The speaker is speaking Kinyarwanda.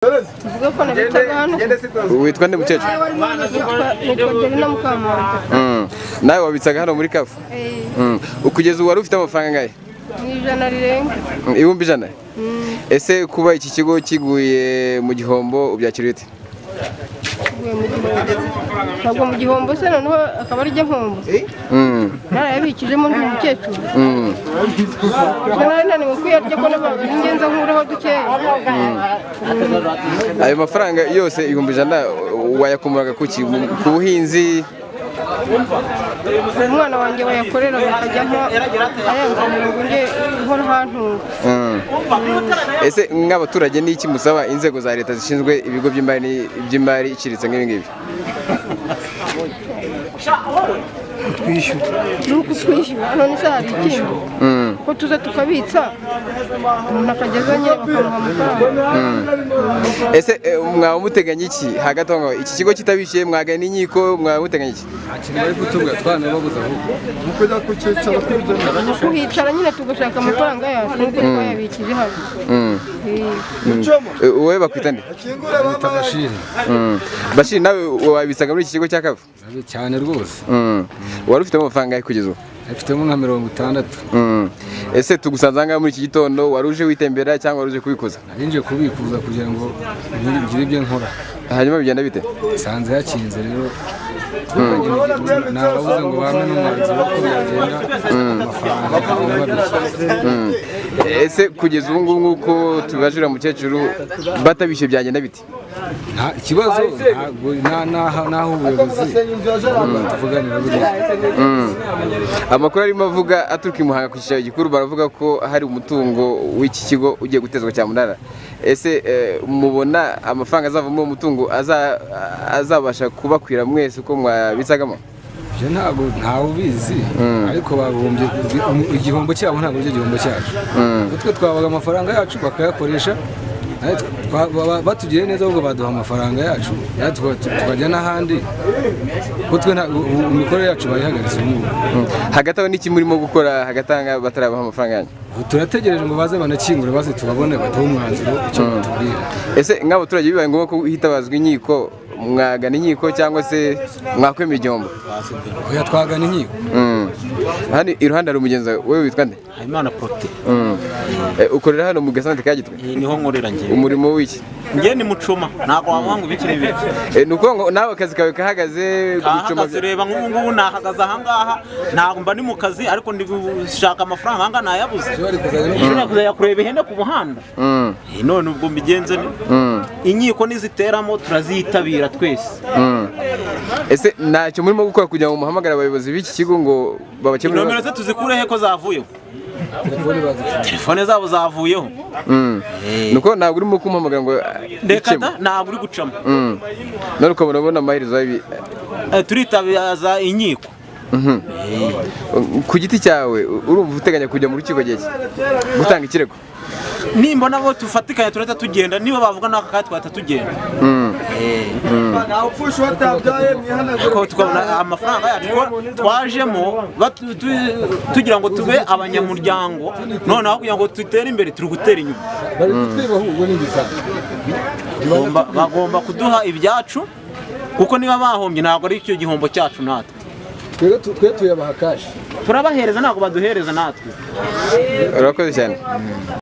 Tuvuge ko nabitsaga hano. Witwa nde, mukecuru? Nitwa Delina Mukamana. Nawe wabitsaga hano muri CAF? Eh. Kugeza ubu wari ufite amafaranga angahe? Ni 100 rirenga. 100,000. Ese kuba iki kigo kiguye mu gihombo ubyakiriye ute? Tuguye mu gihombo, ntabwo mu gihombo se noneho akaba ari mpombo narayabikijemo ndi umukecuru. Nari naniwe kuyarya ko n'abantu n'ingenzi nkuraho dukeya. Ayo mafaranga yose 100,000 wayakomoraga kuki? Ku buhinzi? Umwana wanjye wayakoreraga akajya ayanzanira ngo njye nkora ahantu. Ese nk'abaturage ni iki musaba inzego za leta zishinzwe ibigo by'imari iciriritse nk'ibi ngibi? Ni ukutwishyura, none se hari ikindi? Ko tuza tukabitsa, umuntu akageza nyine bakamuha amafaranga. Ese mwaba muteganya iki hagati aho ngaho iki kigo kitabishyuye? Mwagana inkiko? Mwaba muteganya iki? Nta kintu bari kutubwira, twanababuze ahubwo. Kuhicara nyine tugashaka amafaranga yacu nk'uko twayabikije hano. Wowe bakwita nde? Bita Bashiri. Bashiri, nawe wabitsaga muri iki kigo cya CAF? Cyane rwose. Wari ufitemo amafaranga angahe kugeza ubu? Afitemo nka 60. Ese tugusanze aha ngaha muri iki gitondo, wari uje witembera cyangwa wari uje kubikuza? Nari nje kubikuza kugira ngo ngire ibyo nkora. Hanyuma bigenda bite? Nsanze hakinze rero, nababuze ngo bampe n'umwanzuro uko byagenda, amafaranga bakagenda babishyura. Ese kugeza ubu ngubu nk'uko tubibajira mukecuru, batabishyuye byagenda bite? Nta ikibazo, ntabwo n'aho ubuyobozi tuvuganira buriya. Amakuru arimo avuga aturuka i Muhanga ku cyicaro gikuru, baravuga ko hari umutungo w'iki kigo ugiye gutezwa cyamunara. Ese mubona amafaranga azava muri uwo mutungo azabasha kubakwira mwese uko mwabitsagamo? Ibyo ntabwo ntawe ubizi, ariko bagombye igihombo cyabo ntabwo aricyo gihombo cyacu. Twe twabaga amafaranga yacu bakayakoresha, natwe batugiriye neza ahubwo baduha amafaranga yacu, natwe tukajya n'ahandi, kuko twe ubu imikorere yacu bayihagaritse ubu ngubu. Hagati aho n'iki murimo gukora hagati aha ngaha batarabaha amafaranga yanyu? Ubu turategereje ngo baze banakingure, baze tubabone, baduhe umwanzuro icyo batubwira. Ese nk'abaturage bibaye ngombwa ko hitabazwa inkiko, mwagana inkiko cyangwa se mwakwemera igihombo? Oya, twagana inkiko. Hano iruhande hari umugenzi wawe, wowe witwa nde? Habimana Prote. Ukorera hano mu gasantere ka Gitwe? Iyi niho nkorera njyewe. Umurimo w'iki? Njye ni mucoma, ntabwo wamuha ngo ibiki n'ibiki. Ni ukuvuga ngo nawe akazi kawe kahagaze gucoma? Kahagaze, reba nk'ubu ngubu nahagaze ahangaha, ntabwo mba ndi mu kazi, ariko ndi gushaka amafaranga ahangaha nayabuze. Bari kuzajya no Nshobora kuzajya kureba ihene ku muhanda. None ubwo mbigenze ni inkiko niziteramo turazitabira twese. Ese ntacyo murimo gukora kugira ngo muhamagare abayobozi b'iki kigo ngo babakemurire Inomero ibibazo? ze tuzikure he ko zavuyeho? Telefone bazifite. Telefone zabo zavuyeho. Ni uko ntabwo urimo kumuhamagara ngo Reka ikemure. da, ntabwo uri gucamo. None ukabona ubona amaherezo y'ibi? Turitabaza inkiko. Ku giti cyawe urumva uteganya kujya mu rukiko gihe ki gutanga ikirego? Nimbona bo tufatikanya turahita tugenda, niba bavuga n'aka kanya twahita tugenda. Ko tukabona amafaranga yacu, ko twajemo tugira ngo tube abanyamuryango, noneho kugira ngo dutere imbere turi gutera inyuma. Bari kutwiba ahubwo ni ibisambo. Bagomba kuduha ibyacu, kuko niba bahombye ntabwo ari icyo gihombo cyacu natwe. Twe tuyabaha cash. Turabahereza, ntabwo baduhereza natwe. Urakoze cyane.